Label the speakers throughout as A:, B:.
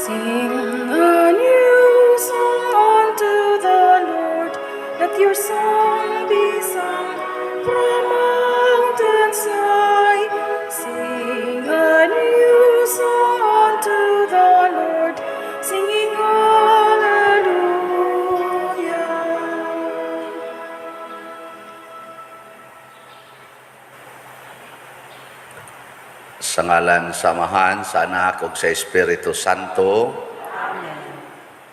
A: Sing a new song unto the Lord. Let your song be sung from mountains high. Sing a new song unto the Lord, singing hallelujah.
B: Sa ngalan sa Amahan, sa Anak ug sa Espiritu Santo.
C: Amen.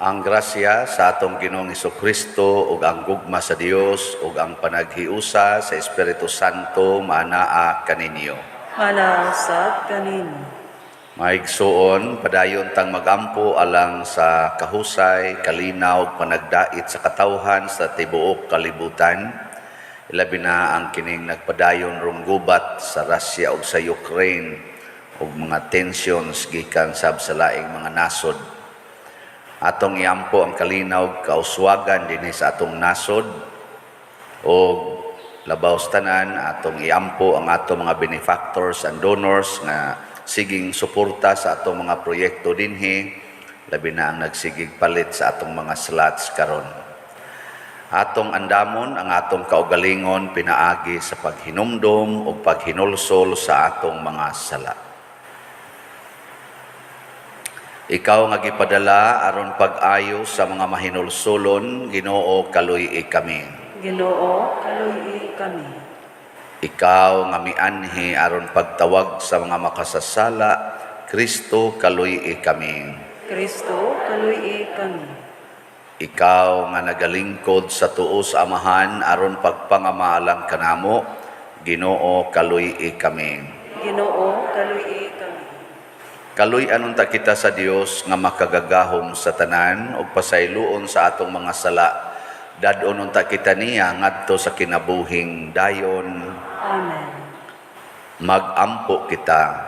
B: Ang grasya sa atong Ginoong Kristo ug ang gugma sa Dios ug ang panaghiusa sa Espiritu Santo maanaa kaninyo.
C: Maanaa usab kanimo.
B: Maigsuon, padayon tang magampo alang sa kahusay, kalinaw ug panagdait sa katawhan sa tibuok kalibutan. Ilabi na ang kining nagpadayon rong gubat sa Russia ug sa Ukraine ug mga tensions gikan sab sa laing mga nasod. Atong iampo ang kalinaw ug kauswagan dinhi sa atong nasod ug labaw sa tanan atong iampo ang atong mga benefactors and donors nga siging suporta sa atong mga proyekto dinhi, labi na ang nagsigig palit sa atong mga slots karon. Atong andamon ang atong kaugalingon pinaagi sa paghinumdom ug paghinulsol sa atong mga sala. Ikaw nga gipadala aron pag-ayo sa mga mahinulsolon, Ginoo, kaluy-i kami.
C: Ginoo, kaluy-i kami.
B: Ikaw nga mianhi aron pagtawag sa mga makasasala, Kristo, kaluy-i kami.
C: Kristo, kaluy-i kami.
B: Ikaw nga nagalingkod sa tuo sa Amahan aron pagpangamaalang kanamo, Ginoo, kaluy-i kami.
C: Ginoo, kaluy-i kami.
B: Kaluy-an unta kita sa Dios nga makagagahom sa tanan ug pasayloon sa atong mga sala. Dad-on unta kita niya ngadto sa kinabuhing dayon.
C: Amen.
B: Magampo kita.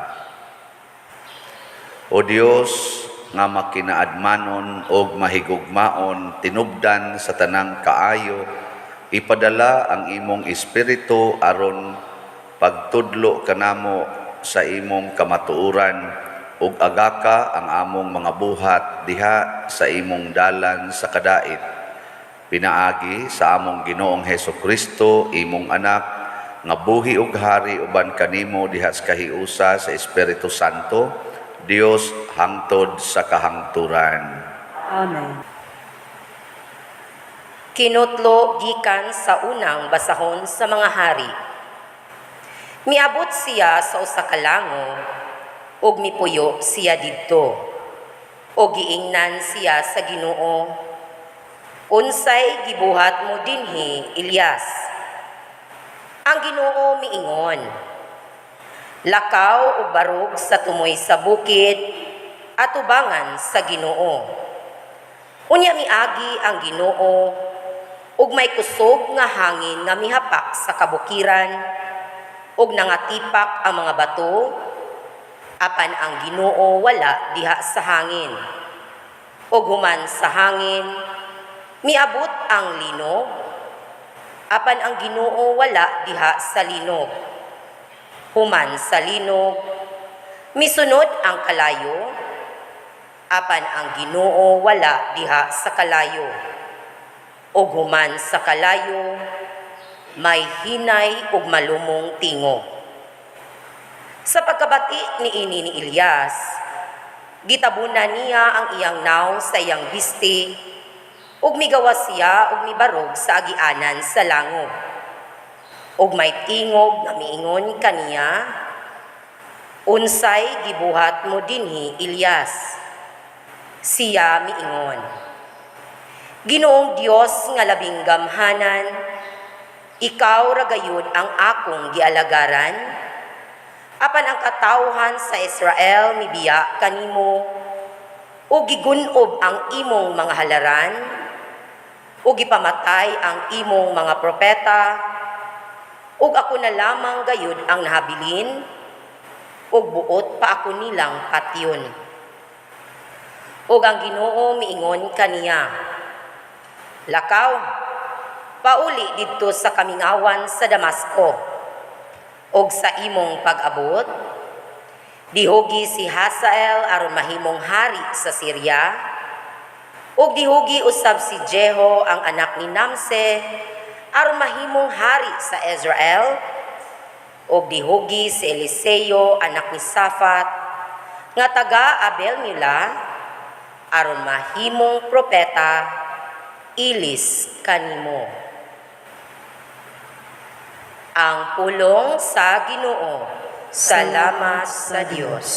B: O Dios nga makinaadmanon og mahigugmaon tinubdan sa tanang kaayo, ipadala ang imong espiritu aron pagtudlo kanamo sa imong kamatuoran ug agaka ang among mga buhat diha sa imong dalan sa kadait. Pinaagi sa among Ginoong Heso Kristo, imong anak, nga buhi ug hari uban kanimo diha sa kahiusa sa Espiritu Santo, Dios hangtod sa kahangturan.
C: Amen.
D: Kinutlo gikan sa unang basahon sa mga hari. Miabot siya sa usa ka langog ug mipuyo siya didto. Ug giingnan siya sa Ginoo, "Unsay gibuhat mo dinhi, Elias?" Ang Ginoo miingon, "Lakaw ug barog sa tumoy sa bukid atubangan sa Ginoo." Unya miagi ang Ginoo ug may kusog nga hangin nga mihapak sa kabukiran ug nangatipak ang mga bato, apan ang Ginoo wala diha sa hangin. Ug human sa hangin, miabot ang linog, apan ang Ginoo wala diha sa linog. Human sa linog, misunod ang kalayo, apan ang Ginoo wala diha sa kalayo. Ug human sa kalayo, may hinay ug malumong tingog. Sa pagkabati niini ni Elias, gitabunan niya ang iyang nawong sa iyang bisti, ug migawas siya ug mibarog sa agianan sa langog. Ug may tingog nga miingon kaniya, "Unsay gibuhat mo dinhi, Elias?" Siya miingon, "Ginoong Dios nga labing gamhanan, ikaw ra gayud ang akong gialagaran, apan ang katawhan sa Israel mibiya kanimo ug gigunob ang imong mga halaran ug gipamatay ang imong mga propeta, ug ako na lamang gayud ang nahabilin, ug buot pa ako nilang patyon." Ug ang Ginoo miingon kaniya, "Lakaw, pauli didto sa kamingawan sa Damasco. Ug sa imong pag-abot, Dihugi si Hazael aron mahimong hari sa Syria. Ug dihugi usab si Jehu ang anak ni Namse aron mahimong hari sa Israel. Ug dihugi si Eliseo anak ni Safat nga taga Abel Mehola aron mahimong propeta ilis kanimo. Ang pulong sa Ginoo. Salamat sa Dios.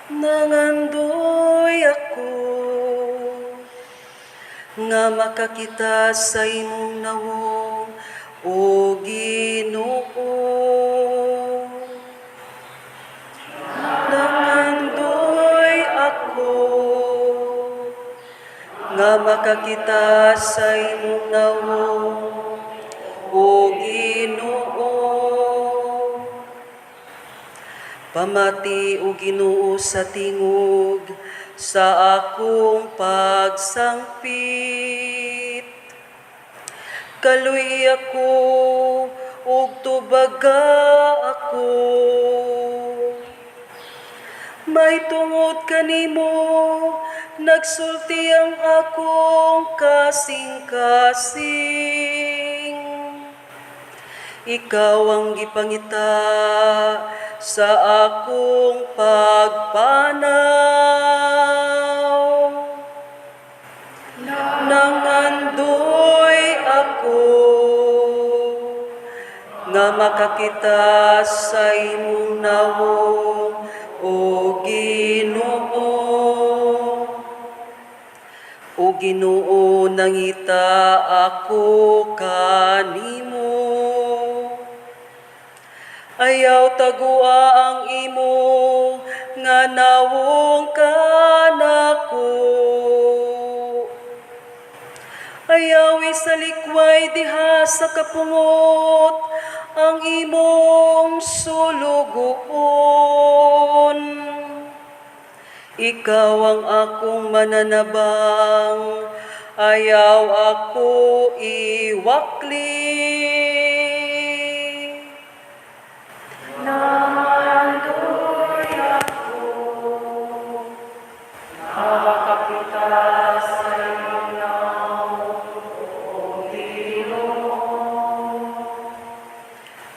C: Nangandoy ako nga makakita sa imong nawong, o Ginoo. Nangandoy ako nga makakita sa imong nawong, o Ginoo. Pamati, o Ginoo, sa tingog sa akong pagsangpit. Kaluy ako ug tubaga ako. May tungod kanimo, nagsulti ang akong kasing-kasing. Ikaw ang gipangita sa akong pagpanaw. Nangandoy ako nga makakita sa imong nawong, o Ginoo. O Ginoo, nangita ako kanimo. Ayaw tagua ang imo nga nawong kanako. Ayaw isalikway diha sa kapungot ang imong sulugoon. Ikaw ang akong mananabang, ayaw ako iwakli.
A: Nangandoy ako nga makakita sa imong nawong, o Ginoo.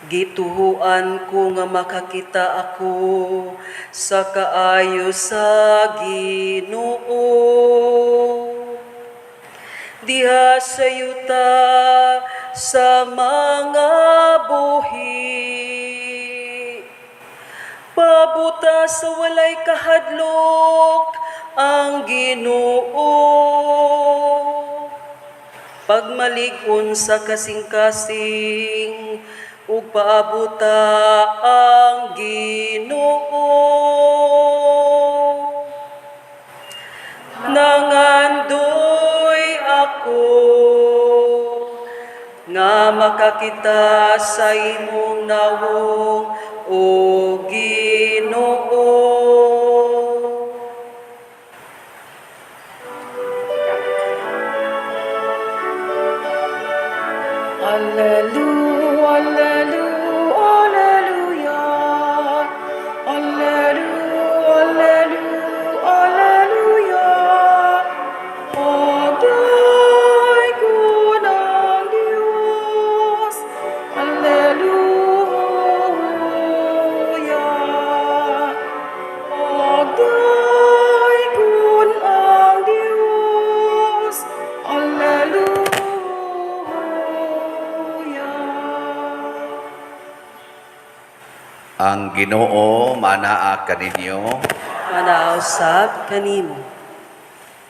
C: Gituhuan ko nga makakita ako sa kaayo sa Ginoo diha sa yuta sa mga buhi. Pabuta sa walay kahadlok ang Ginoo. Pagmalig-on sa kasing-kasing ug paabuta ang Ginoo. Nangandoy ako nga makakita sa imong nawong, o Ginoo.
A: Alleluia, alleluia, alleluia. Alleluia, alleluia, alleluia. Pagdaiggon ang Diyos. Alleluia. Pagdaiggon ang Diyos. Alleluia.
B: Ang Ginoo manaa kaninyo.
C: Manaa usab kanimo.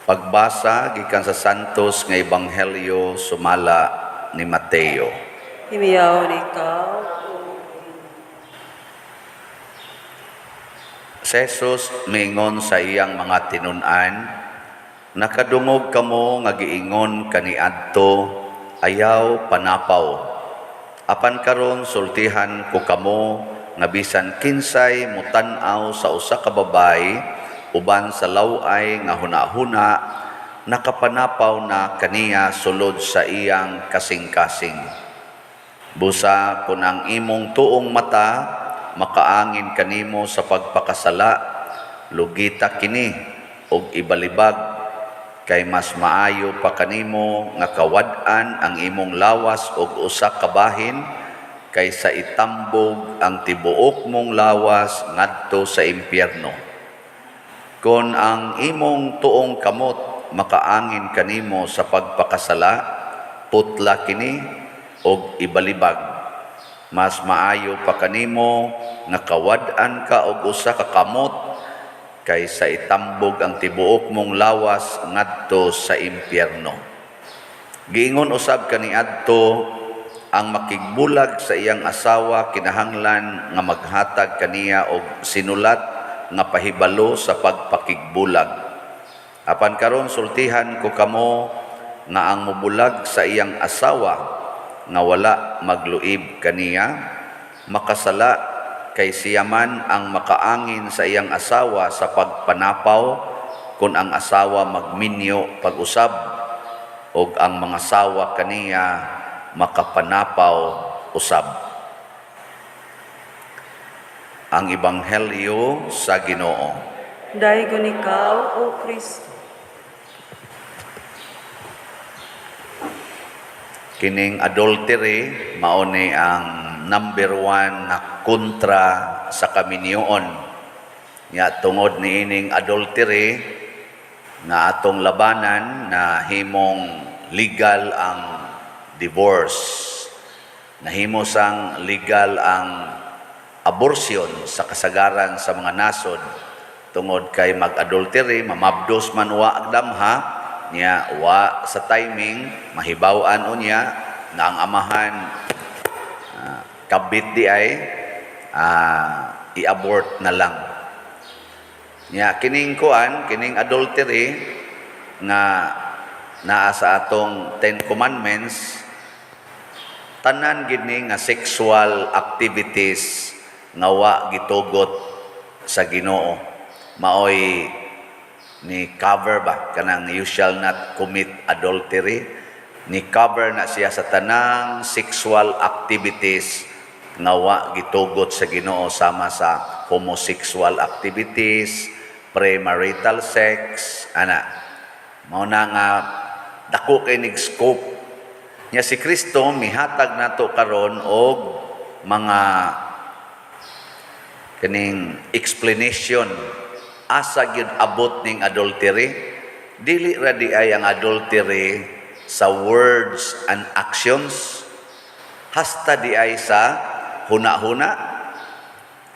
B: Pagbasa gikan sa Santos nga Ebanghelyo sumala ni Mateo.
C: Himiyawon ikaw.
B: Si Jesus miingon sa iyang mga tinun-an, "Nakadungog kamo nga giingon kaniadto, ayaw panapaw. Apan karon sultihan ko kamo nga bisan kinsay mutan-aw sa usa ka babayi uban sa laway nga hunahuna, nakapanapaw na kaniya sulod sa iyang kasing-kasing. Busa kung ang imong tuong mata makaangin kanimo sa pagpakasala, lugita kini og ibalibag, kay mas maayo pa kanimo nga kawad-an ang imong lawas og usa ka bahin kaysa itambog ang tibuok mong lawas ngadto sa impyerno. Kon ang imong tuong kamot makaangin kanimo sa pagpakasala, putla kini og ibalibag. Mas maayo pa kanimo nga kawad-an ka og usa ka kamot kaysa itambog ang tibuok mong lawas ngadto sa impyerno. Giingon usab kaniadto, ang makigbulag sa iyang asawa kinahanglan nga maghatag kaniya og sinulat nga pahibalo sa pagpakigbulag. Apan karon sultihan ko kamo nga ang mobulag sa iyang asawa nga wala magluib kaniya makasala, kay siya man ang makaangin sa iyang asawa sa pagpanapaw kung ang asawa magminyo pag-usab, og ang mga sawa kaniya makapanapaw usab. Ang Ebanghelyo sa Ginoo.
C: Daygon ikaw, O Kristo.
B: Kining adultery mao ni ang number one na kontra sa kaminyoon. Nya tungod niining adultery nga atong labanan, na himong legal ang divorce. Nahimo sang legal ang abortion sa kasagaran sa mga nasod tungod kay mag-adultery, mamabdos man, wa agdamha niya, wa sa timing, mahibaw-an unya na ang amahan kabit di ay i-abort na lang. Nya kining kuan, kining adultery nga naa sa atong Ten Commandments, tanan gid ni nga sexual activities nga wa gitugot sa Ginoo. Maoy ni cover ba kanang "You shall not commit adultery"? Ni cover na siya sa tanang sexual activities nga wa gitugot sa Ginoo, sama sa homosexual activities, premarital sex, ana. Mao na nga dako kay nig scope nya. Si Kristo mihatag nato karon og mga kining explanation asa gyud abot ning adultery. Dili ra di ay ang adultery sa words and actions, hasta di ay sa huna-huna.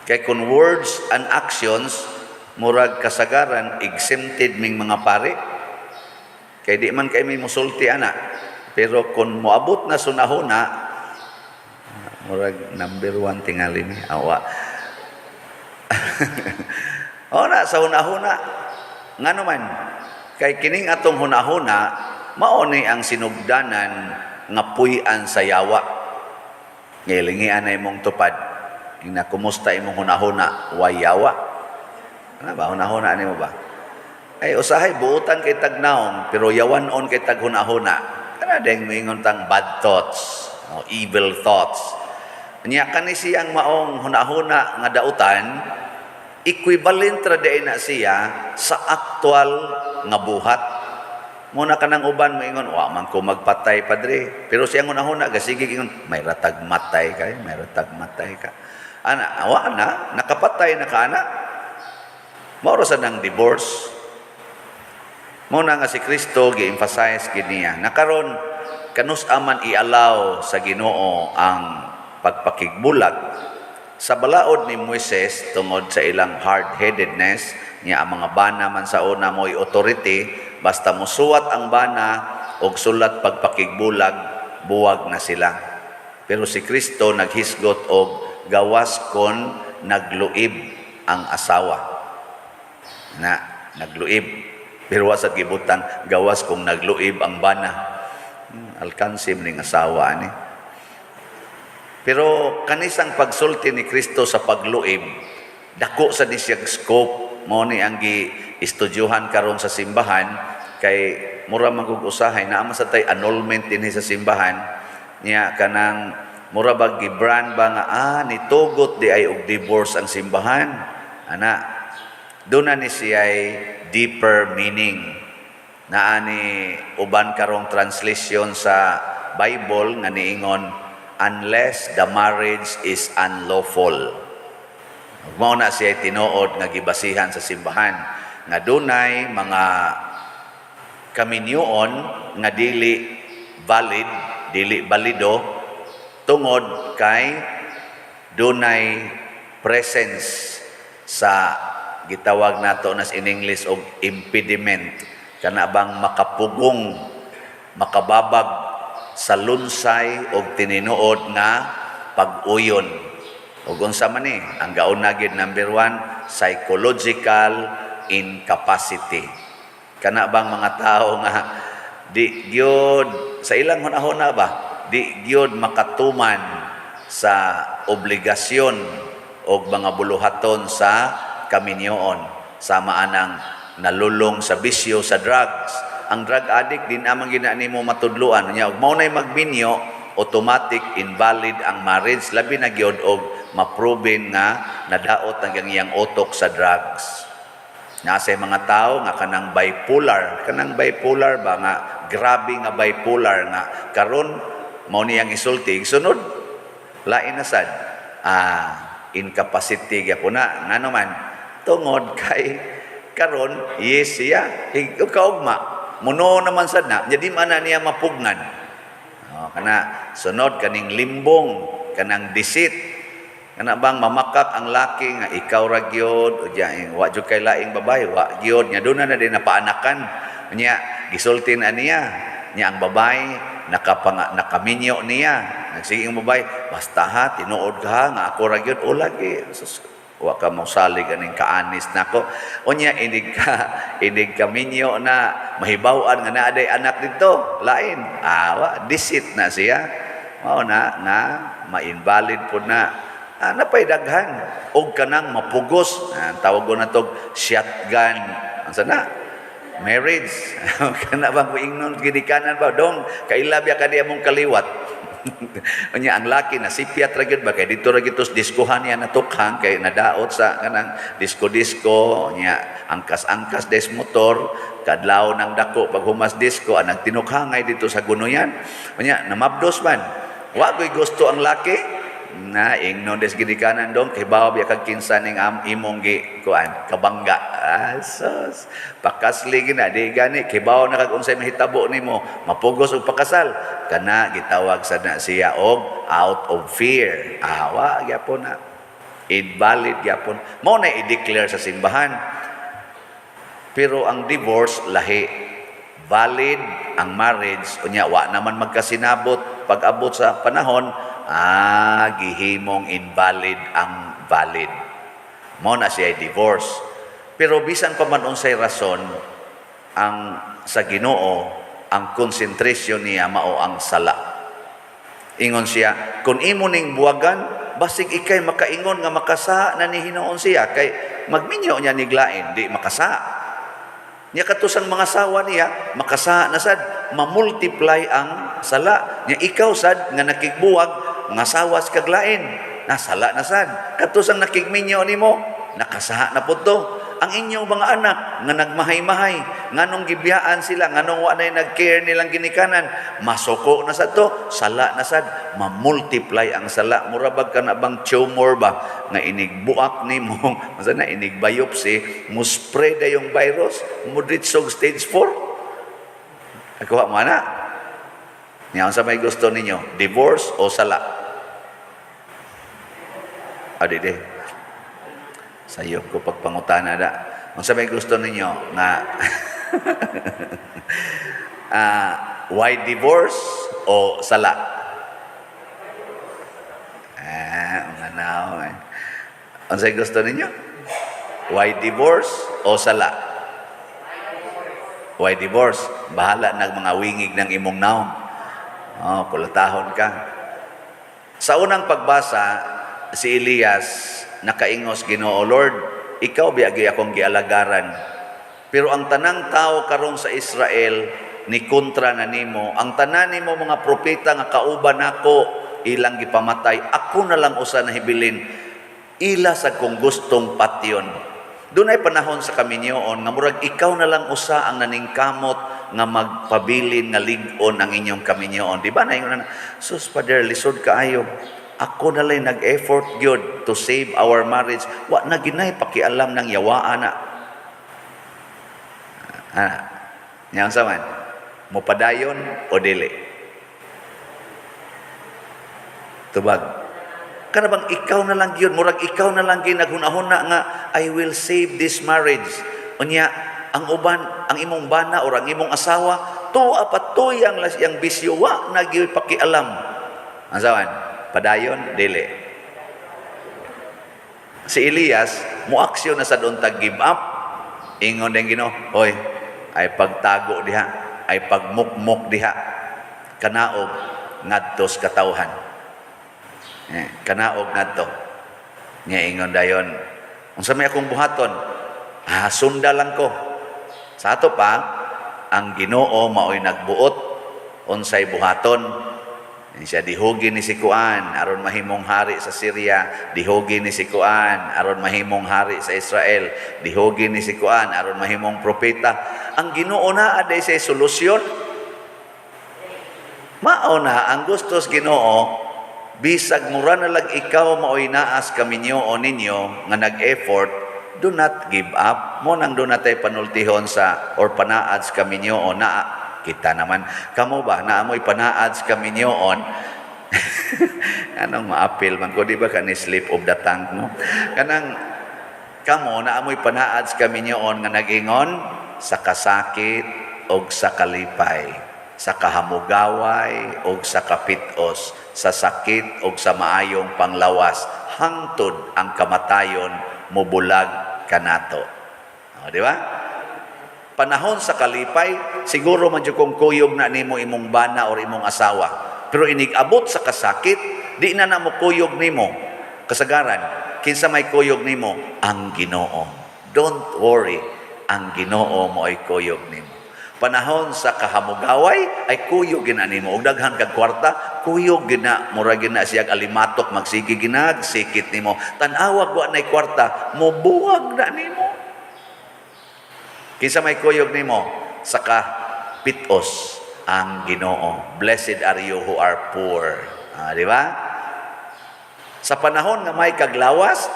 B: Kay kung words and actions, murag kasagaran exempted ming mga pare kay di man kay may musulti ana. Pero kung moabot na sa hunahuna, murag number one tingali ni awa. O na sa hunahuna, ngano man kay kining atong hunahuna mao ni ang sinugdanan nga puy-an sa yawa. Ngilingian na imong tupad. Ina, kumusta imong hunahuna? Way yawa? Ano ba hunahuna nimo ba? Ay usahay buutan kay tagnaon, pero yawan-on kay tag hunahuna. Kana deng moingon tang bad thoughts o evil thoughts. Nya kani siyang maong hunahuna nga dautan, equivalent ra diay na siya sa actual nga buhat. Muna kanang uban moingon, "Wa man ko magpatay, padre." Pero siyang hunahuna gasige ingon, "May ratag matay ka, may ratag matay ka." Ana, wa na, nakapatay na ka ana. Mao ra sa nang divorce. Mao na nga si Kristo gi-emphasize gid niya. Na karon, kanus-a man i-allow sa Ginoo ang pagpakigbulag? Sa balaod ni Moises, tungod sa ilang hard-headedness niya, ang mga bana man sa una mo'y authority, basta musuwat ang bana og sulat pagpakigbulag, buwag na sila. Pero si Kristo naghisgot og gawas kon nagluib ang asawa. Na nagluib. Pero wa sa gibutang gawas kung nagluib ang bana. Alkansim ning asawa ani. Pero kanisang pagsulti ni Kristo sa pagluib, dako sa di siyang scope. Mao ni ang gi-estudyuhan karon sa simbahan kay mura man gud usahay naa man sa tay annulment dinhi sa simbahan niya, kanang mura ba gibrand ba nga nitugot di ay og divorce ang simbahan ana. Doon na ni siya deeper meaning. Naa ni uban karong translation sa Bible nga niingon, "unless the marriage is unlawful." Mao na siya tinuod nga gibasihan sa simbahan nga dunay mga kaminyoon nga dili valid, dili balido tungod kay dunay presence sa gitawag nato nas in English og impediment, kana bang makapugong, makababag sa lunsay og tininuod nga pag-uyon. Ug unsa man ni ang gauna gid? Number 1, psychological incapacity. Kana bang mga tao nga di gyud sa ilang hunahuna ba, di gyud makatuman sa obligasyon og mga buluhaton sa kaminyoon, sama anang nalulong sa bisyo sa drugs. Ang drug addict, di naman gina nimo matudloan nya. Ug mao nay magminyo, automatic invalid ang marriage, labi na gyud og ma-proven nga nadaot ang iyang utok sa drugs. Nasa mga tao nga kanang bipolar ba nga grabe nga bipolar nga karon mao niyang isulti, sunod lain na sad. Incapacity gyapon na. Ngano man? Tungod kay karon yes siya, kaugma muno naman sad na nya, di man na niya mapugnan. Oh, kana sunod kaning limbong, kanang deceit. Kana bang mamakak ang laki nga ikaw ra gyud, o diya, wa jud kay laing babae, wa gyud nya, doon na din napaanakan. Nya gisulti na niya, nya ang babae nakaminyo niya. Nagsige ang babae, "Basta ha, tinuod ka ha, nga ako ra gyud." O lagi, sus, wa ka mosalig aning kaanis nako. Unya inig ka minyo na mahibaw-an nga naa day anak dito, lain. Wa, deceit na siya. Mao na nga ma-invalid pud na. Napay daghan og kanang mapugos, tawag ko na tog shotgun. Unsa na? Marriage. Kana bang moingnon ginikanan ba, "Dong, kaila biya ka di among kaliwat." Unya ang laki na sipyat ra gyud ba kay dito ra gyud diskuhan niya natukhang kay nadaot sa kanang disco-disco nya, angkas-angkas des motor kadlaw ng dako pag humas disco, ang nagtinukhangay dito sa gunoyan. Unya namabdos man, wa koy gusto ang laki na ingnon des ginikanan, "Dong, kay bawo biya kag kinsa ning imong gi kuan kabangga." Sus, pakasli gina di gani kay bawo na kag unsay mahitabo nimo, mapugos og pakasal. Kana gitawag sa na siya og out of fear. Wa gyapon na invalid gyapon. Mao na i-declare sa simbahan. Pero ang divorce lahi. Valid ang marriage, unya wa naman magkasinabot pag abot sa panahon, gihimong invalid ang valid. Mao na siya divorce. Pero bisan pa man unsay rason, ang sa Ginoo, ang concentration niya mao ang sala. Ingon siya, kung imo ning buwagan, basig ikay makaingon nga makasa na ni hinuon siya kay magminyo niya niglain, di makasa. Nya katusang mga sawa niya, makasa na sad, mamultiply ang sala. Nya ikaw sad nga nakigbuwag, nga sawas kag lain, nasala na sad. Katusang nakigminyo nimo, nakasaha na pud to. Ang inyong mga anak nga nagmahay-mahay, nganong gibiyaan sila, nganong wa nay nag-care nilang ginikanan, masuko na sad to, sala na sad, mamultiply ang sala. Mura bag kana bang tumor ba nga inig buak nimo, masa na inig biopsy, mo spread na yung virus, mo og stage 4. Nakuha mo na. Nya unsa may gusto ninyo? Divorce o sala? Ah, di di. Sayop ko pagpangutana da. Unsa may gusto ninyo nga why divorce o sala? Mga nao eh. Unsay gusto ninyo? Why divorce o sala? Why divorce? Bahala nag mga wingig ng imong naong. Oh, kulatahon ka. Sa unang pagbasa, si Elias nakaingos, "Ginoo Lord, Ikaw biya gyud akong gialagaran. Pero ang tanang tao karon sa Israel ni kontra na nimo. Ang tanan nimo mga propeta nga kauban nako ilang gipamatay. Ako na lang usa na hibilin. Ila sa kong gustong patyon. Dunay panahon sa kaminyoon nga murag ikaw na lang usa ang naningkamot nga magpabilin nga lig-on ang inyong kaminyoon. Di ba na ingon na, "Sus, Father, lisod kaayo. Ako na lang nag-effort gyud to save our marriage. Wa na ginay pakialam ng yawaan na." Ah, nya unsa man? Mopadayon o dili? Tubag. Kana bang ikaw na lang gyud, murag ikaw na lang gyud naghuna-huna nga "I will save this marriage." Unya ang uban, ang imong bana or ang imong asawa, tuwa pa tuyang las yang bisyo, wa na gyud pakialam. Unsa man? Padayon, dili? Si Elias, moaksyon na sad untag give up. Ingon din Ginoo, "Hoy, ay pagtago diha, ay pagmukmok diha. Kanaog ngadto sa katawhan." Eh, kanaog ngadto. Nya ingon dayon, "Unsa may akong buhaton?" "Ah, sunda lang ko." Sa ato pa, ang Ginoo maoy nagbuot unsay buhaton. Siya dihugi ni si Kuan aron mahimong hari sa Syria, dihugi ni si Kuan aron mahimong hari sa Israel, dihugi ni si Kuan aron mahimong propeta. Ang Ginoo na aday sa solusyon. Mao na ang gustos Ginoo, bisag mura na lang ikaw maoy naas kaminyoon ninyo nga nag-effort, do not give up. Mo nang do natay panultihon sa or panaad sa kaminyoon na kita naman. Kamo ba, naamoy panaad sa kaminyoon? Anong maapil man ko, di ba kani slip of the tongue, no? Kanang kamo, naamoy panaad sa kaminyoon nga nag-ingon sa kasakit og sa kalipay, sa kahamugaway og sa kapitos, sa sakit og sa maayong panglawas, hangtod ang kamatayon mobulag kanato. O, di ba? Panahon sa kalipay, siguro man jud kung kuyog na nimo imong bana or imong asawa. Pero inig abot sa kasakit, di na na mo kuyog nimo. Kasagaran, kinsa may kuyog nimo? Ang Ginoo. Don't worry, ang Ginoo mo ay kuyog nimo. Panahon sa kahamugaway ay kuyog gina nimo. Og daghan kag kwarta, kuyog gina, mura gina siya alimatok magsige ginag sikit nimo. Tan-awag wa nay kwarta, mobuwag na nimo. Kinsa may kuyog nimo? Sa kapitos, ang Ginoo. Blessed are you who are poor. Ah, di ba? Sa panahon nga may kaglawas,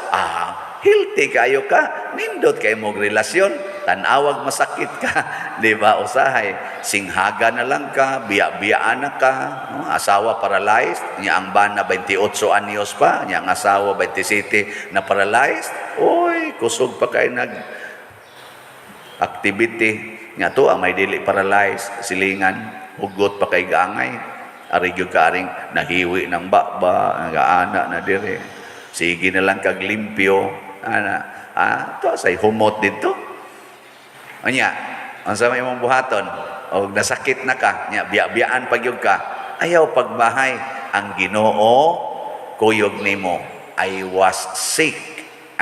B: healthy kayo ka, nindot kay mong relasyon, tan-awag masakit ka, di ba? Usahay, singhaga na lang ka, biya-biyaan na ka, no? Asawa paralyzed, niya ang bana 28 anyos pa, niya ang asawa 27 na paralyzed, oy, kusog pa kay nag activity nga to ang may dili paralyzed, silingan hugot pa kay gaangay, ari gyud ka aring nahiwi ng baba, nagaana na dire, sige na lang kag limpyo ana, to say humot didto. Unya unsa may imong buhaton og nasakit na ka, nya biya-biyaan pa gyud ka? Ayaw pagbahay, ang Ginoo kuyog nimo. "I was sick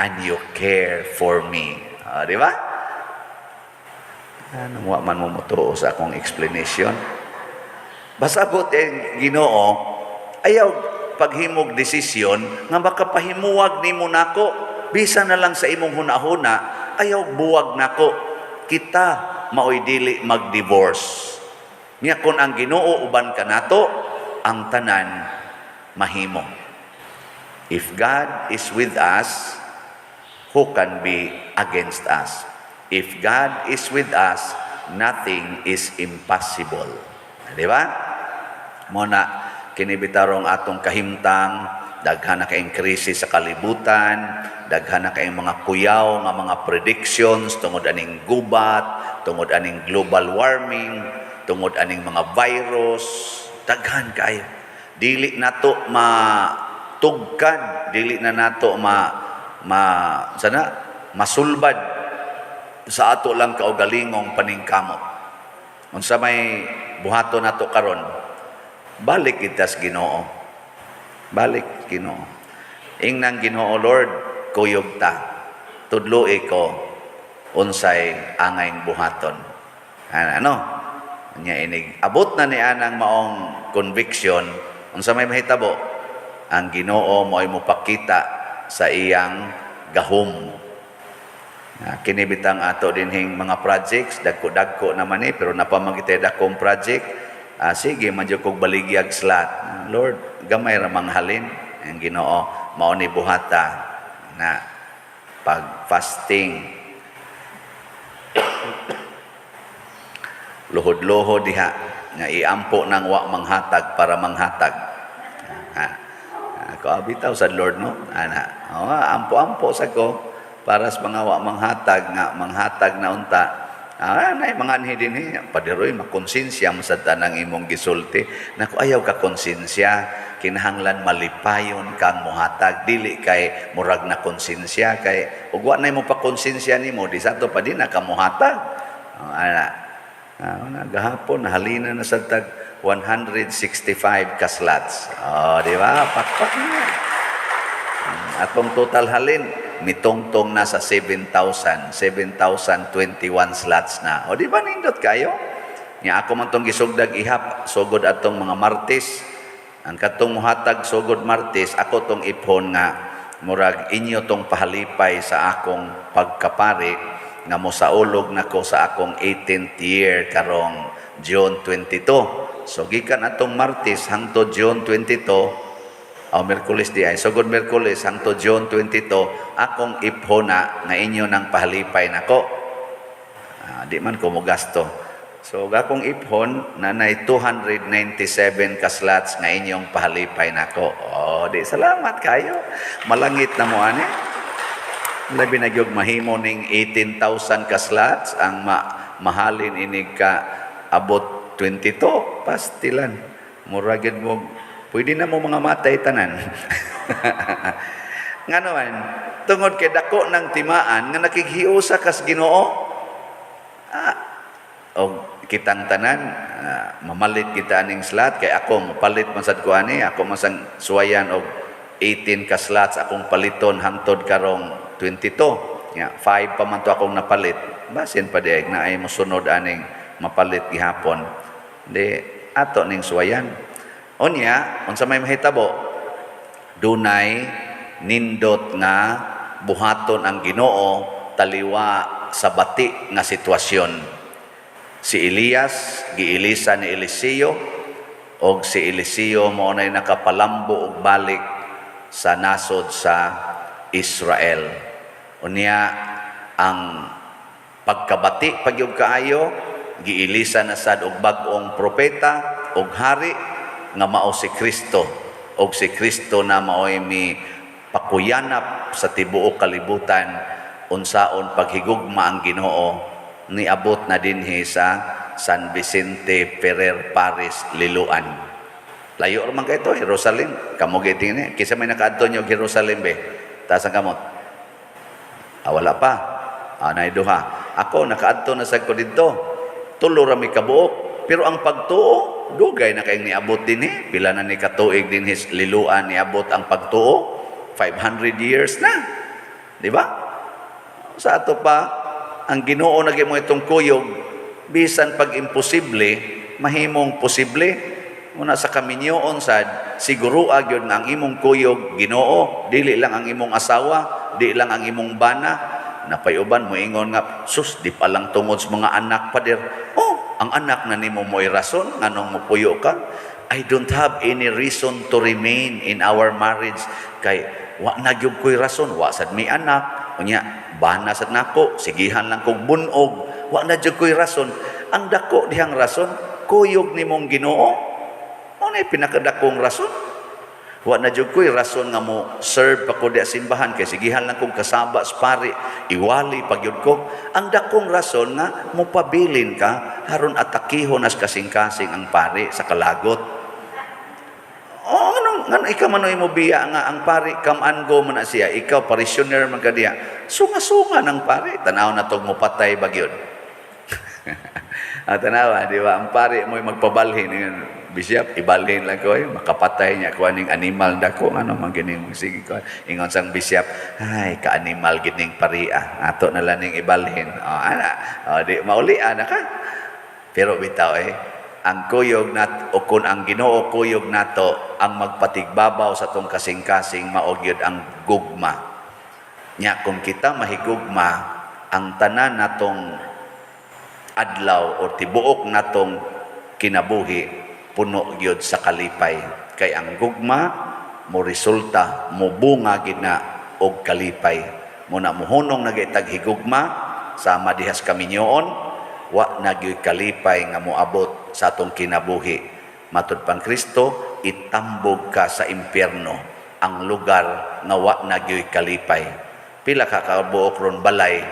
B: and you care for me." Ah, di ba? Ano, wa man mo motuo sa akong explanation. Basabot eh, Ginoo, ayaw paghimog desisyon nga makapahimuwag nimo nako, bisan na lang sa imong hunahuna, ayaw buwag nako. Kita maoy dili mag-divorce. Nya kon ang Ginoo uban kanato, ang tanan mahimo. If God is with us, who can be against us? If God is with us, nothing is impossible. Di ba? Mo na kini bitarong atong kahimtang, daghan na kayong krisis sa kalibutan, daghan na kayong mga kuyaw nga mga predictions tungod aning gubat, tungod aning global warming, tungod aning mga virus, daghan kayo. Dili nato matugkad, dili na nato ma ma sana masulbad sa ato lang kaugalingong paningkamot. Unsa may buhaton nato karon? Balik kita sa Ginoo. Balik Ginoo. Ingnang Ginoo, "Lord, kuyog ta." Tudloi ko unsay angay buhaton. Ano? Nya inig abot na ni anang maong conviction, unsa may mahitabo? Ang Ginoo mo'y mopakita sa iyang gahom. Kini bitang ato dinhing mga projects, dagko-dagko naman eh, pero napamagitay dakong project, sige, man jud kog baligyag slot. Lord, gamay ra manghalin ang Ginoo, mao ni buhata na pag fasting, luhod-luhod diha nga iampo nang wa manghatag para manghatag. Ha. Ako bitaw sa Lord, no. Ana. Oh, ampo-ampo sa ko para sa mga wa manghatag nga manghatag na unta. Nay mga anhi dinhi, Paderoy, makonsensya mo sa tanang imong gisulti. Naku, ayaw ka konsensya, kinahanglan malipayon kang muhatag, dili kay murag na konsensya, kay ug wa nay mo pa konsensya nimo di sa ato pa di na ka muhatag. Oh, ana. Na gahapon nahalina na sa tag 165 ka slots. Oh, di ba? Pakpak na. Atong total halin mitongtong na sa 7,000, 7,021 slots na. O di ba nindot kayo? Nya ako man tong gisugdag ihap sugod atong mga Martes. Ang katong muhatag sugod Martes, ako tong iphon nga murag inyo tong pahalipay sa akong pagkapari nga mosaulog nako sa akong 18th year karong June 22. So gikan atong Martes hangtod June 22, o Merkulis di ay, sugod Merkulis hangtod June 22, akong iphona nga inyo nang pahalipay nako. Di man ko mo gasto. So akong iphon nanay 297 ka slots nga inyong pahalipay nako. O di salamat kayo. Malangit na mo ani. Labi na gyud mahimo ning 18,000 ka slots ang mahalin inig ka abot 22 pastilan. Mura gyud mo pwede na mo mga matay tanan. Ngano man, tungod kay dako ng timaan nga nakighiusa kas Ginoo. Og kitang tanan, mamalit kita aning slot kay ako mopalit man sad ko ani, ako man sang suwayan og 18 ka slots akong paliton hangtod karong 22. Nya 5 pa man to akong napalit. Basin pa di na ay mosunod aning mapalit gihapon. Di ato ning suwayan. Unya, unsa may mahitabo? Dunay nindot nga buhaton ang Ginoo taliwa sa bati nga sitwasyon. Si Elias giilisa ni Eliseo, og si Eliseo mao nay nakapalambo og balik sa nasod sa Israel. Unya ang pagkabati pagyud kaayo, giilisa na sad og bag-ong propeta og hari nga mao si Kristo, og si Kristo na maoy mi pakuyanap sa tibuok kalibutan unsaon paghigugma ang Ginoo, niabot na dinhi sa San Vicente Ferrer Parish, Liloan. Layo ra man kay to Jerusalem. Kamo gitingin kinsa may nakaadto nyo Jerusalem be? Taas ang kamot. Wala pa. Nay duha. Ako nakaadto na sad ko didto. Tulo ra mi kabuok. Pero ang pagtuo dugay na kayong niabot dinhi. Pila na ni katuig dinhi Liloan niabot ang pagtuo? 500 years na. Di ba? Sa ato pa ang Ginoo na mo itong kuyog, bisan pag imposible, mahimong posible. Una sa kaminyoon sad, siguro gyud nga ang imong kuyog Ginoo, dili lang ang imong asawa, di lang ang imong bana. Napayuban mo ingon nga, sus, di pa lang tungod sa mga anak, pader. Oh, ang anak na nimo mo'y rason nganong mopuyo ka. I don't have any reason to remain in our marriage kay wa na gyud ko'y rason, wa sad mi anak, unya bana sad nako, sigihan lang kog bunog, wa na gyud ko'y rason. Ang dako dihang rason, kuyog nimong Ginoo. Mao na pinakadakong rason. Wa na jud ko'y rason nga mo serve pa ko di simbahan kay sigihan lang kog kasaba sa pari, iwali pa gyud ko. Ang dakong rason nga mopabilin ka haron atakihon as kasing-kasing ang pari sa kalagot. Oh, anong ngano ikaw man mo biya nga ang pari come and go man na siya, ikaw parishioner man ka diya. Sunga-sunga ng pari, tanaw na tog mo patay ba gyud. Tanawa, di ba? Ang pari mo'y magpabalhin. Yun. Bishop, ibalhin lang ko, eh, makapatay niya ko aning animal dako ano man gining sige ko. Ingon sang bishop, "Ay, ka-animal gining paria. Ato na lang ning ibalhin." Oh, ana. Oh, di mauli ana ka. Pero bitaw eh, ang kuyog nat o kung ang Ginoo kuyog nato, ang magpatigbabaw sa tong kasing-kasing mao gyud ang gugma. Nya kung kita mahigugma, ang tanan natong adlaw o tibuok natong kinabuhi puno gyud sa kalipay, kay ang gugma mo resulta, mo bunga gid na og kalipay. Mo na muhunong na itag higugma sama dihas kaminyoon, wa na gyud kalipay nga moabot sa atong kinabuhi. Matud pang Kristo, itambog ka sa impyerno, ang lugar nga wa na gyud kalipay. Pila ka kabuok ron balay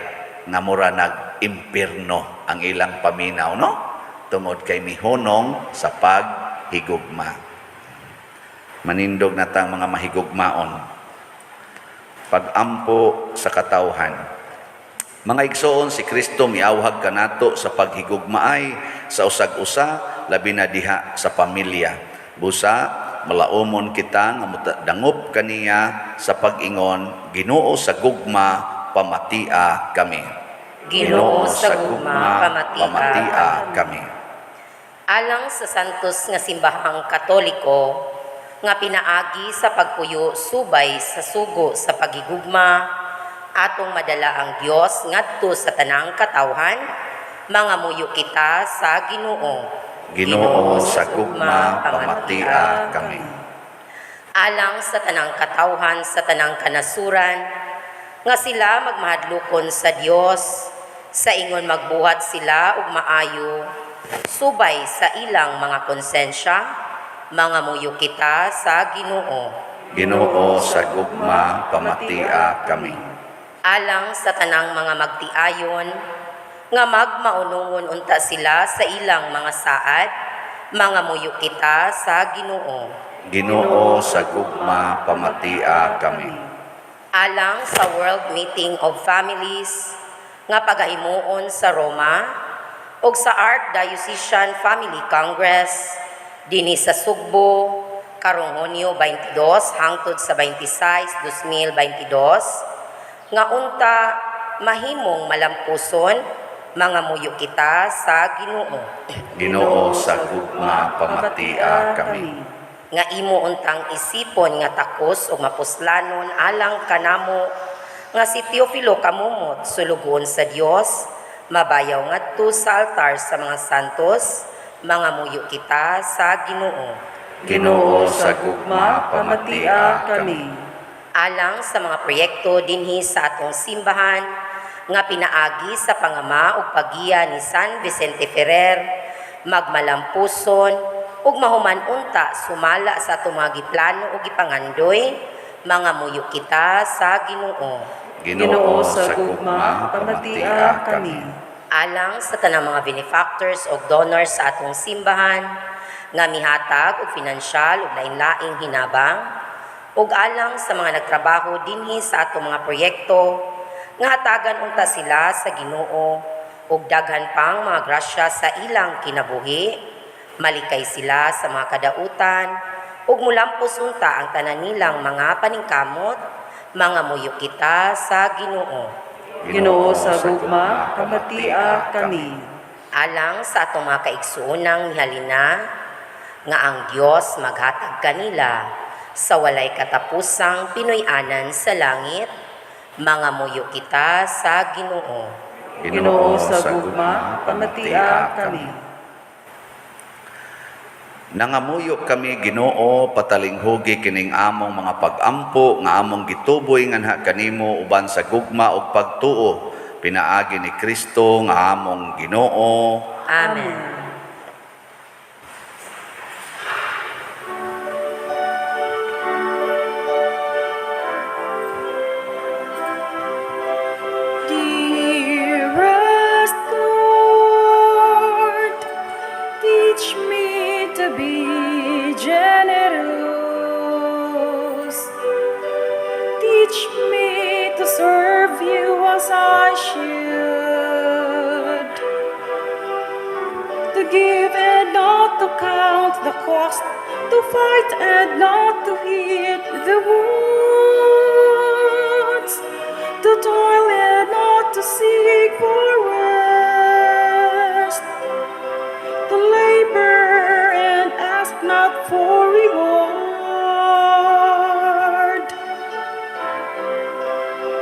B: nga mura nag impyerno ang ilang paminaw, no? Tungod kay mihunong sa paghigugma. Manindog na tang mga mahigugmaon. Pagampo sa katawhan. Mga igsoon, si Kristo miawhag kanato sa paghigugmaay sa usag-usa, labi na diha sa pamilya. Busa malaumon kita nga dangop kaniya sa pag-ingon, "Ginoo sa gugma, pamatia kami."
D: Ginoo sa gugma, pamatia
B: pamatia kami.
D: Alang sa Santos nga Simbahang Katoliko nga pinaagi sa pagpuyo subay sa sugo sa paghigugma atong madala ang Dios ngadto sa tanang katawhan, mangamuyo kita sa Ginoo.
B: Ginoo sa gugma, pamatia kami.
D: Alang sa tanang katawhan sa tanang kanasuran nga sila magmahadlokon sa Dios sa ingon magbuhat sila og maayo subay sa ilang mga konsensya, mangamuyo kita sa Ginoo.
B: Ginoo sa gugma, pamatia kami.
D: Alang sa tanang mga magtiayon nga magmaunungon unta sila sa ilang mga saad, mangamuyo kita sa Ginoo.
B: Ginoo sa gugma, pamatia kami.
D: Alang sa World Meeting of Families nga pagahimuon sa Roma ug sa Archdiocesan Family Congress dinhi sa Sugbo karong Hunyo 22 hangtod sa 26, 2022 nga unta mahimong malampuson, mangamuyo kita sa Ginoo.
B: Ginoo sa gugma, pamatia kami.
D: Nga imo untang isipon nga takos o mapuslanon alang kanamo nga si Teofilo Camomot, sulugoon sa Dios, mabayaw ngadto sa altar sa mga santos, mangamuyo kita sa Ginoo.
B: Ginoo sa gugma, pamatia kami.
D: Alang sa mga proyekto dinhi sa atong simbahan nga pinaagi sa pangama ug paggiya ni San Vicente Ferrer magmalampuson ug mahuman unta sumala sa atong mga giplano ug gipangandoy, mangamuyo kita sa Ginoo.
B: Ginoo sa gugma, pamatia kami.
D: Alang sa tanang mga benefactors o donors sa atong simbahan nga mihatag og pinansyal ug lain-laing hinabang ug alang sa mga nagtrabaho dinhi sa atong mga proyekto nga hatagan unta sila sa Ginoo ug daghan pang mga grasya sa ilang kinabuhi, malikay sila sa mga kadautan ug mulampos unta ang tanan nilang mga paningkamot, mangamuyo kita sa Ginoo.
C: Ginoo sa gugma, pamatia kami.
D: Alang sa atong mga kaigsuonang mihalina nga ang Dios maghatag kanila sa walay katapusang pinuy-anan sa langit, mangamuyo kita sa Ginoo.
C: Ginoo sa gugma, pamatia kami.
B: Nangamuyo kami, Ginoo, patalinghugi kining among mga pagampo nga among gituboy nganha kanimo uban sa gugma ug pagtuo pinaagi ni Kristo nga among Ginoo.
D: Amen.
A: Dearest Lord, teach me to be generous. Teach me to serve you as I should. To To give and not to count the cost, to fight and not to hit the woods, to toil and not to seek for rest, to labor and ask not for reward,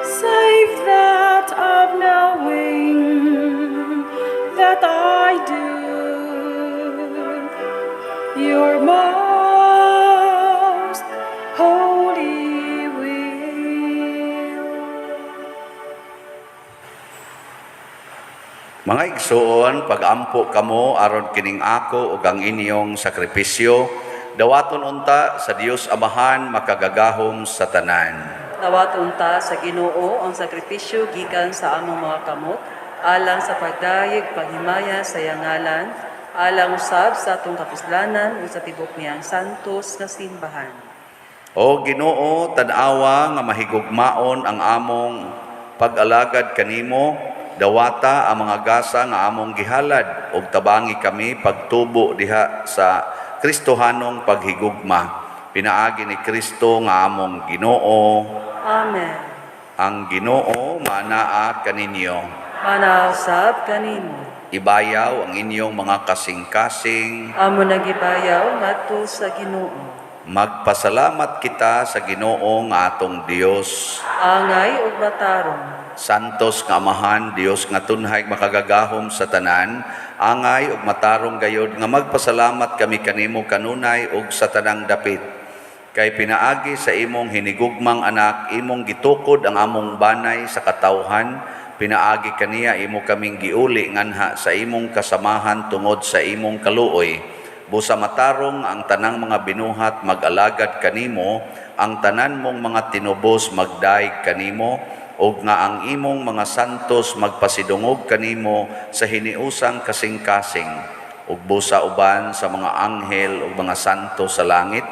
A: save that of knowing that I do your most holy will.
B: Mga igsoon, pag-ampo kamo aron kining ako ug ang inyong sakripisyo, dawaton unta sa Dios Amahan makagagahom sa tanan.
C: Dawat unta sa Ginoo ang sakripisyo gikan sa among mga kamot alang sa pagdayeg paghimaya sa iyang ngalan, alang usab sa atong kapuslanan ug sa tibok niyang santos nga simbahan.
B: O Ginoo, tan-awa nga mahigugmaon ang among pag-alagad kanimo, dawata ang mga gasa nga among gihalad ug tabangi kami pagtubo diha sa Kristohanong paghigugma. Pinaagi ni Kristo nga among Ginoo.
C: Amen.
B: Ang Ginoo manaa kaninyo.
C: Manaa usab kanimo.
B: Ibayaw ang inyong mga kasing-kasing.
C: Amo nagibayaw ngadto sa Ginoo.
B: Magpasalamat kita sa Ginoo nga atong Dios.
C: Angay ug matarong.
B: Santos nga Amahan, Dios nga tunhay makagagahom sa tanan, angay ug matarong gayod nga magpasalamat kami kanimo kanunay ug sa tanang dapit. Kay pinaagi sa imong hinigugmang anak, imong gitukod ang among banay sa katawhan, pinaagi kaniya imo kaming giuli nganha sa imong kasamahan tungod sa imong kaluoy. Busa matarong ang tanang mga binuhat mag-alagad kanimo, ang tanan mong mga tinubos magdayeg kanimo, ug nga ang imong mga santos magpasidungog kanimo sa hiniusang kasing-kasing. Ug busa uban sa mga anghel ug mga santo sa langit,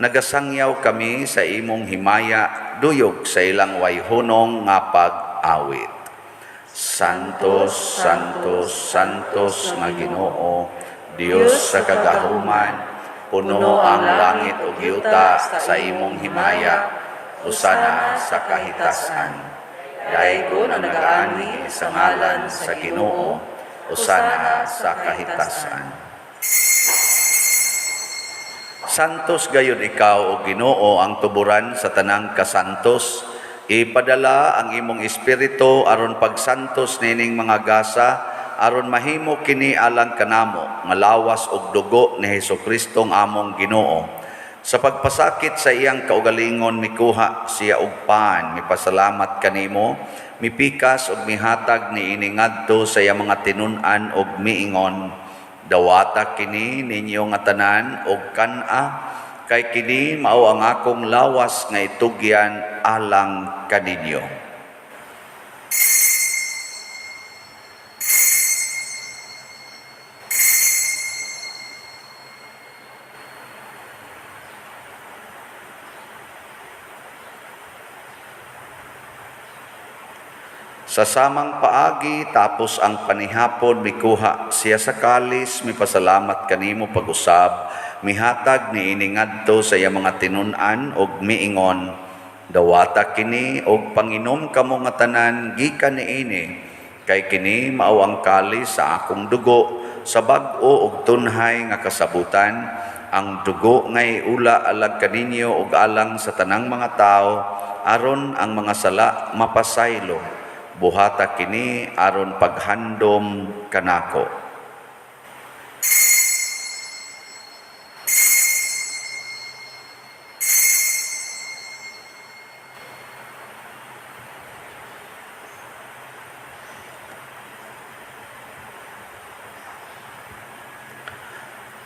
B: nagasangyaw kami sa imong himaya duyog sa ilang wayhunong nga pag-awit. Santos, Santos, Santos nga Ginoo, Dios sa kagahuman, puno ang langit ug yuta sa imong himaya, usana sa kahitasan. Daygon ang nagaanhi sa ngalan sa Ginoo, usana sa kahitasan. Santos gayud ikaw o Ginoo ang tuburan sa tanang kasantos. Ipadala ang imong espiritu aron pagsantos nining mga gasa aron mahimo kini alang kanamo nga lawas ug dugo ni Hesukristo ang among Ginoo. Sa pagpasakit sa iyang kaugalingon mikuha siya og pan, mipasalamat kanimo, mipikas ug mihatag niini ngadto sa iyang mga tinun-an ug miingon: "Dawata kini ninyo nga tanan og kan-a, kay kini mao ang akong lawas nga itugyan alang kaninyo." Sa samang paagi, tapos ang panihapon, mikuha siya sa kalis, mipasalamat kanimo pag-usab, mihatag niini ngadto sa iyang mga tinun-an og miingon: "Dawata kini og panginom kamo nga tanan gikan niini, kay kini mao ang kalis sa akong dugo sa bag-o og tunhay nga kasabutan, ang dugo nga iula alang kaninyo ug alang sa tanang mga tawo aron ang mga sala mapasaylo. Buhata kini aron paghandom kanako."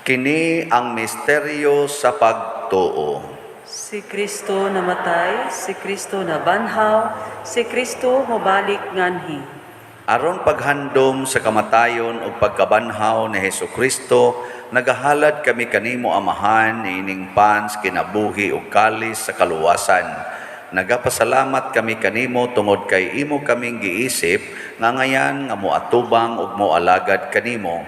B: Kini ang misteryo sa pagtuo.
C: Si Kristo namatay, si Kristo nabanhaw, si Kristo mobalik nganhi.
B: Aron paghandom sa kamatayon ug pagkabanhaw ni Hesukristo, nagahalad kami kanimo Amahan niining pan sa kinabuhi ug kalis sa kaluwasan. Nagapasalamat kami kanimo tungod kay imo kaming giisip nga ngayan nga moatubang ug moalagad kanimo.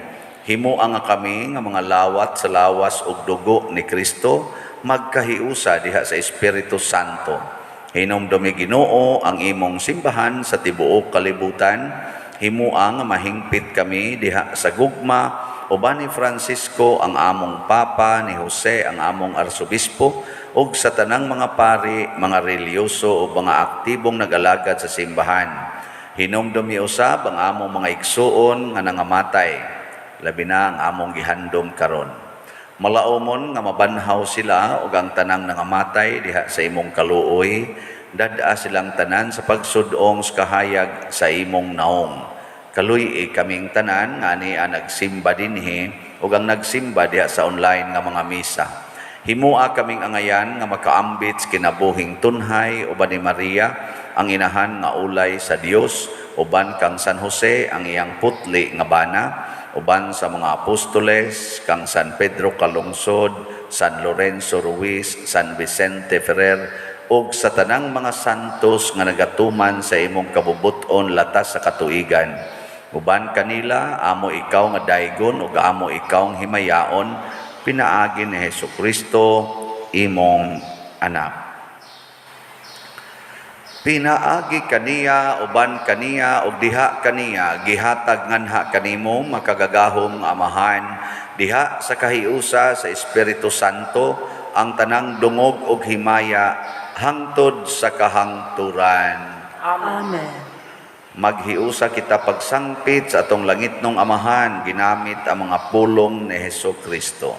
B: Himoa nga kami nga mga lawat sa lawas ug dugo ni Kristo magkahiusa diha sa Espiritu Santo. Hinumdumi, Ginoo, ang imong simbahan sa tibuok kalibutan. Himoa nga mahingpit kami diha sa gugma uban ni Francisco ang among Papa, ni Jose ang among Arsobispo, ug sa tanang mga pari, mga relihiyoso ug mga aktibong nag-alagad sa simbahan. Hinumdumi usab ang among mga igsuon nga nangamatay, labi na ang among gihandom karon. Malaumon nga mabanhaw sila ug ang tanang nangamatay diha sa imong kaluoy, dad-a silang tanan sa pagsud-ong sa kahayag sa imong naong. Kaluy-i kaming tanan nga ania nagsimba dinhi ug ang nagsimba diha sa online nga mga misa. Himoa kaming angayan nga makaambit sa kinabuhing tunhay uban ni Maria, ang inahan nga ulay sa Dios, uban kang San Jose ang iyang putli nga bana, uban sa mga apostoles, kang San Pedro Calungsod, San Lorenzo Ruiz, San Vicente Ferrer, ug sa tanang mga santos nga nagatuman sa imong kabubut-on latas sa katuigan. Uban kanila, amo ikaw nga daygon ug amo ikaw nga himayaon, pinaagi ni Hesus Kristo, imong anak. Pinaagi kaniya, uban kaniya, ug diha kaniya, gihatag nganha kanimo, makagagahom nga Amahan, diha sa kahiusa sa Espiritu Santo, ang tanang dungog ug himaya hangtod sa kahangturan.
C: Amen.
B: Maghiusa kita pagsangpit sa atong langitnong Amahan ginamit ang mga pulong ni Hesus Kristo.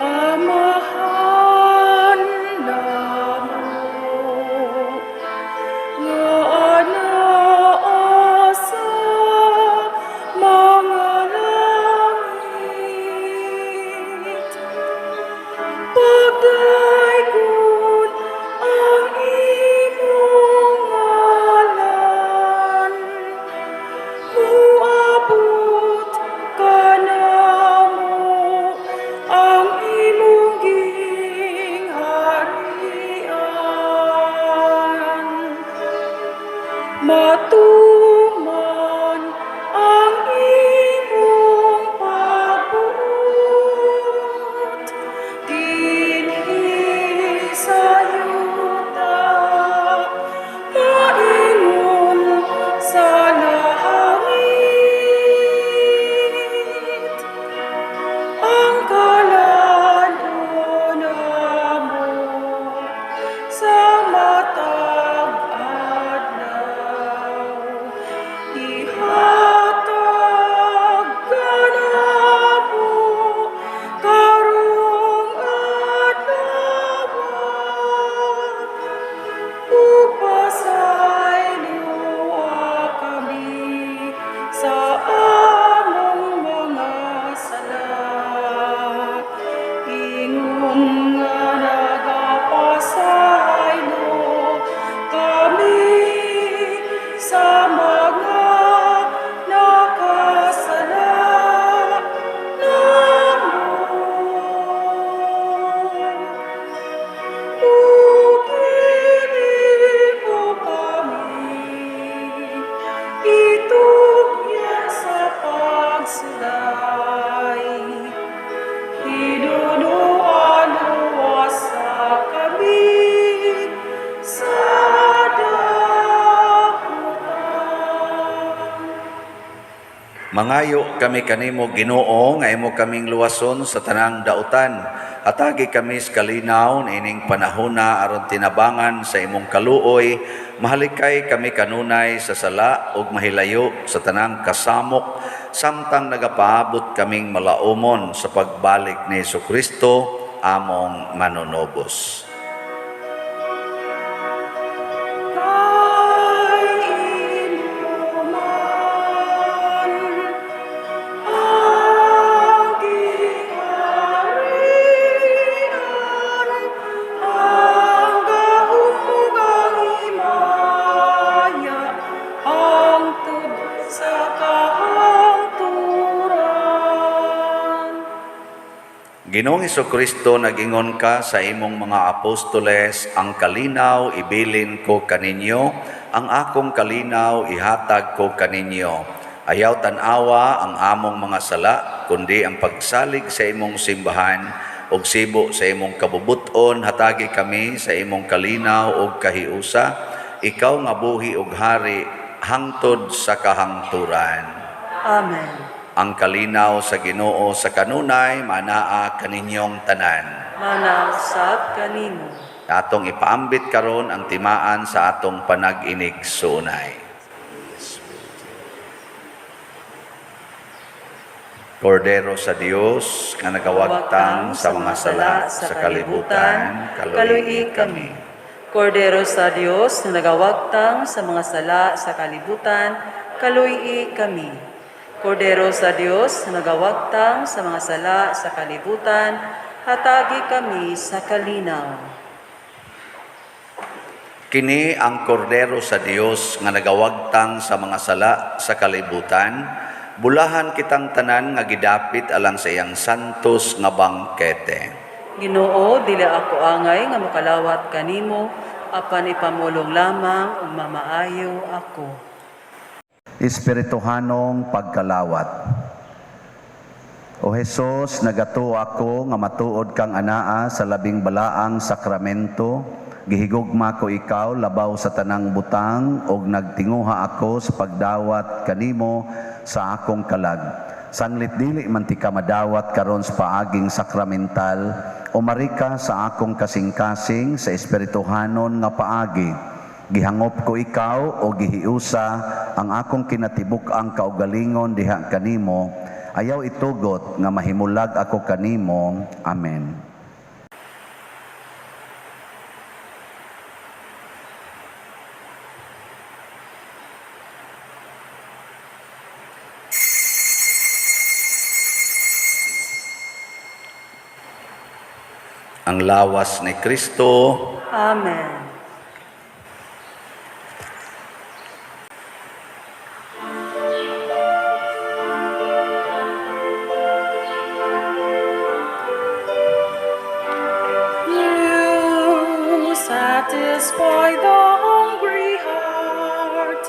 A: Amahan namo nga naa sa mga langit, pagdaygon ang imong ngalan, muabot kanamo ang imong gingharian, matuman ang imong pagbuot dinhi sa yuta maingon sa langit. Ang kalan-on namo sa matag adlaw ihatag kanamo karong adlaw, ug pasayloa kami sa among mga sala, ingon nga nagapasaylo kami sa mga nakasala namo. Ug dili mo kami itugyan sa pagsulay, hinunoa luwasa kami sa dautan.
B: Mangayo kami kanimo, Ginoo, nga imo kaming luwason sa tanang dautan. Hatagi kami sa kalinaw ining panahona aron tinabangan sa imong kaluoy, mahalikay kami kanunay sa sala ug mahilayo sa tanang kasamok samtang nagapaabot kaming malaumon sa pagbalik ni Kristo among manunobos.
A: Kay imo man ang gingharian, ang gahom ug ang himaya, hangtod sa kahangturan.
B: Ginoong Kristo, nag-ingon ka sa imong mga apostoles, "Ang kalinaw ibilin ko kaninyo, ang akong kalinaw ihatag ko kaninyo." Ayaw tan-awa ang among mga sala, kundi ang pagsalig sa imong simbahan ug sibo sa imong kabubut-on, hatagi kami sa imong kalinaw ug kahiusa, ikaw nga buhi ug hari hangtod sa kahangturan.
C: Amen.
B: Ang kalinaw sa Ginoo sa kanunay manaa kaninyong tanan.
C: Mana usab kanimo.
B: Atong ipaambit karon ang timaan sa atong panag-inigsuonay. Kordero sa Dios nga nagawagtang sa mga sala sa kalibutan,
C: kaluyi kami. Kordero sa Dios na nagawagtang sa mga sala sa kalibutan, kaluyi kami. Kordero sa Dios na nagawagtang sa mga sala sa kalibutan, hatagi kami sa kalinaw.
B: Kini ang kordero sa Dios nga nagawagtang sa mga sala sa kalibutan, bulahan kitang tanan nga gidapit alang sa iyang santos nga bangkete.
C: Ginoo, dili ako angay nga makalawat kanimo, apan ipamulong lamang ug mamaayo ako.
B: Espirituhanong pagkalawat. O Hesus, nagatuo ako nga matuod kang anaa sa labing balaang sakramento. Gihigugma ko ikaw labaw sa tanang butang ug nagtinguha ako sa pagdawat kanimo sa akong kalag. Sanglit dili man ti ka madawat karon sa paaging sakramental, umari ka sa akong kasing-kasing sa espirituhanon nga paagi. Gihangop ko ikaw o gihiusa ang akong kinatibuk-ang kaugalingon diha kanimo. Ayaw itugot nga mahimulag ako kanimo. Amen. Ang lawas ni Kristo.
C: Amen.
A: You satisfy the hungry heart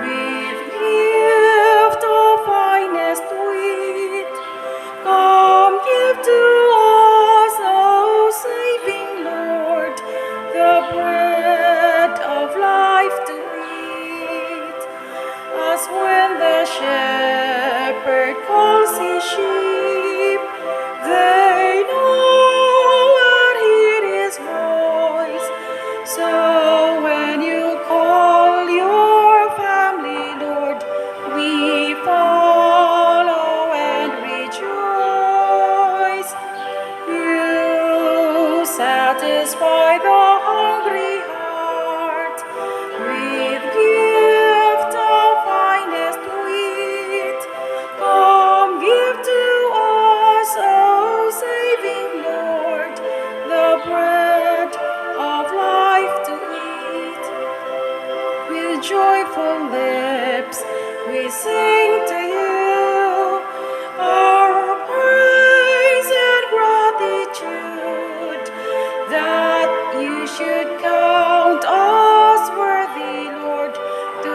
A: with gift of finest wheat. Come give to us, O saving Lord, the bread of life to eat. As when the shepherd calls his sheep, they know and hear his voice. So when you call your family, Lord, we follow and rejoice. You satisfy the hungry heart with gift of finest wheat. Come give to us, O saving Lord, the bread of life to eat. With joyful lips we sing to you our praise and gratitude, that you should count us worthy, Lord, to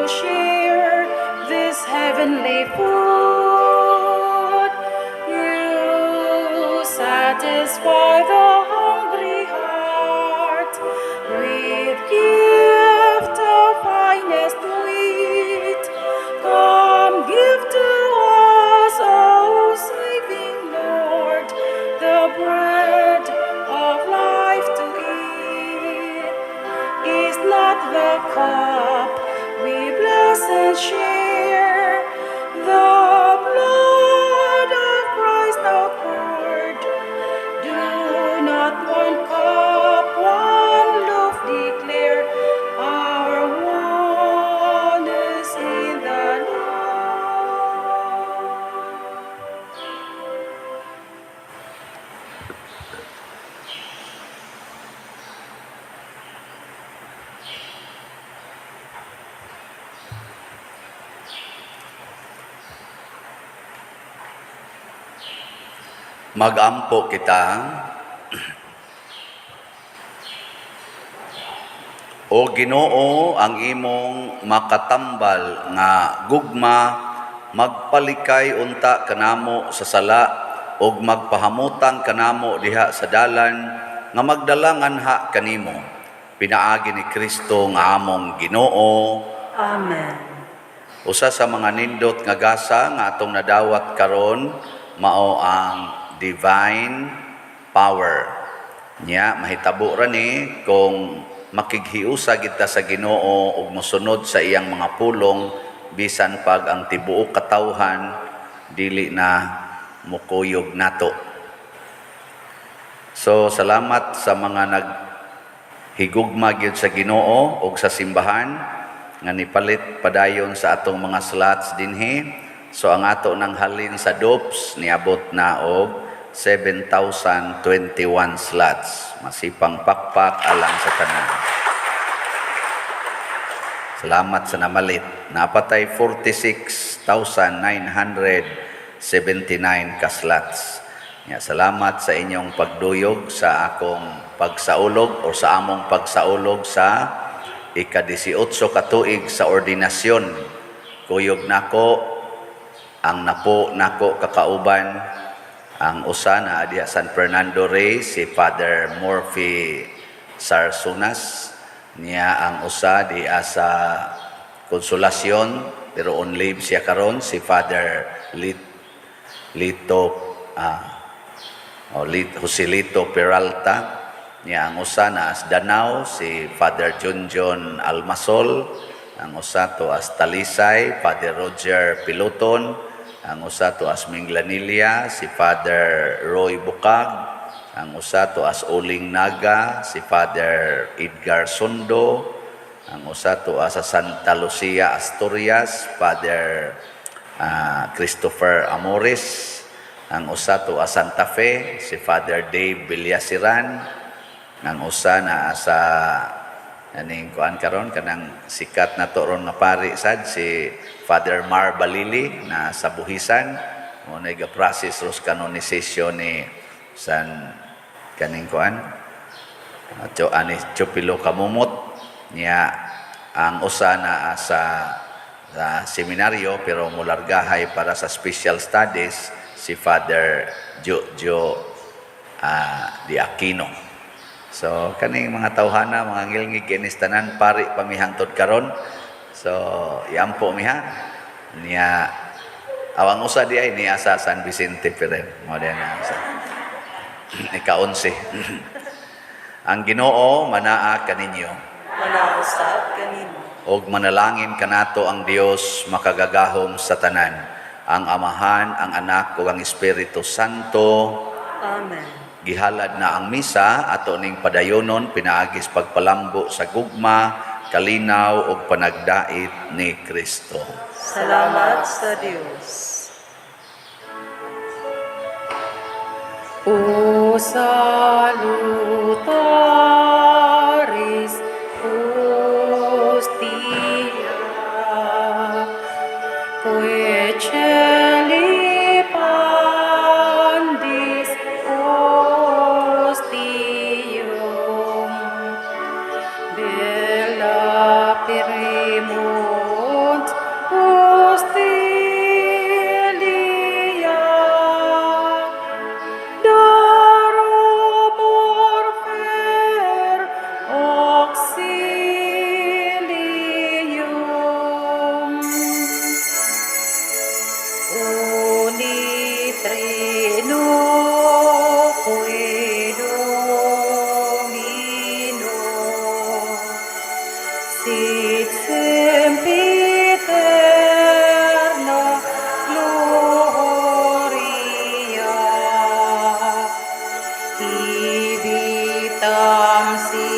A: share this heavenly food. You satisfy the hungry heart with gift of finest wheat. Come give to us, O saving Lord, the bread of life to eat. Is not the cup we bless and share the blood of Christ outpoured? Do not one cup, one loaf declare our oneness in the Lord?
B: Magampo kita. O Ginoo, ang imong makatambal nga gugma magpalikay unta kanamo sa sala ug magpahamutang kanamo diha sa dalan nga magdala nganha kanimo, pinaagi ni Kristo nga among Ginoo.
C: Amen.
B: Usa sa mga nindot nga gasa nga atong nadawat karon mao ang divine power. Nya mahitabo ra ni kung makighiusa kita sa Ginoo ug mosunod sa iyang mga pulong, bisan pag ang tibuok katawhan dili na mukuyog nato. So salamat sa mga naghigugma gyud sa Ginoo ug sa simbahan nga nipalit padayon sa atong mga slots dinhi. So ang ato nang halin sa DOPS niabot na og 7,021 slots. Masipang pakpak alang sa tanan. Salamat sa namalit. Napatay 46,979 ka slots. Ya, salamat sa inyong pagduyog sa akong pagsaulog o sa among pagsaulog sa ika-18 katuig sa ordinasyon. Kuyog nako ang napo nako kakauban, ang usa na diha San Fernando Rey, si Father Murphy Sarsunas niya, ang usa diha sa Consolacion pero on leave siya karon, si Father Lito Joselito Peralta niya, ang usa na as Danao, si Father Junjun Almasol, ang usa to as Talisay, Father Roger Piloton, ang usa to as Minglanilla, si Father Roy Bukag, ang usa to as Uling Naga, si Father Edgar Sundo, ang usa to as sa Santa Lucia, Asturias, Father Christopher Amores, ang usa to as Santa Fe, si Father Dave Villasiran, ang usa na sa aning kuan karon, kanang sikat na to ron nga pari sad, si Father Mar Balili na sa Buhisan, mo na ga-process ros canonization ni San kaning kuan Cho ani Chupilo Kamumot niya, ang usa na sa seminaryo pero mulargahay para sa special studies, si Father Jojo Di Aquino. So kaning mga tawhana, mga ngilngig kinis tanan, pari pa mi hangtod karon. So iampo mi ha. Niya awang usa di ay niya sa San Vicente Ferrer. Mo di na sa ika-11. Ang Ginoo manaa kaninyo.
C: Manausap kanimo.
B: Og manalangin kanato ang Dios makagagahom sa tanan, ang Amahan, ang Anak ug ang Espiritu Santo.
C: Amen.
B: Gihalad na ang misa, ato ning padayonon pinaagis pagpalambo sa gugma, kalinaw ug panagdait ni Kristo.
C: Salamat sa Dios.
A: O salutaris hostia, quae celi pandis ostium, bella perimunt hostilia, darum fer auxilium. Uni trino qui Domino, sit sempiterna gloria. Tibi tam si